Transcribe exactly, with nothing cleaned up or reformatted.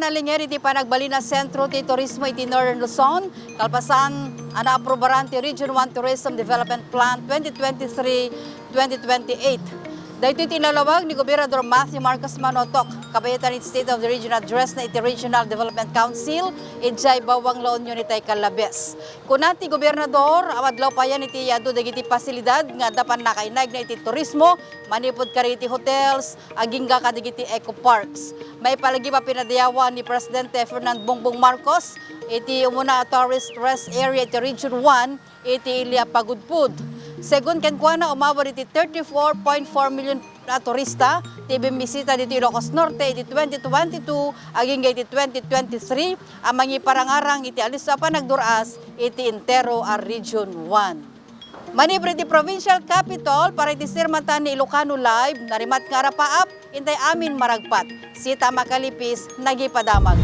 Nalinged iti panagbalin a sentro ti turismo iti Northern Luzon, kalpasan a naaprubaran ti Region one Tourism Development Plan twenty twenty-three twenty twenty-eight. Daytoy ti inlawag ni Gobernador Matthew Marcos Manotok, kabayatan iti State of the Region Address na iti Regional Development Council, idiay bawang La Union itay Calabes. Kuna ti Gobernador, awadlaw payen iti adu dagiti pasilidad nga adda pannakainaigna iti turismo, manipud kadagiti hotels, agingga kadagiti eco parks. Maipalagip a pinadayawan ni Presidente Ferdinand Bongbong Marcos iti umuna a tourist rest area iti Region one iti ili a pagudpud. Segun kenkuana, umawat iti thirty-four point four million a turista ti bimmisita ditoy Ilocos Norte iti twenty twenty-two agingga iti twenty twenty-three a mangiparangarang iti alisto a panagdur-as iti entero a Region one. Manipud iti provincial capitol para iti sermanta ni Ilocano Live, narimat nga arapaap, intay amin maragpat. Sita Makalipis, nagipadamag.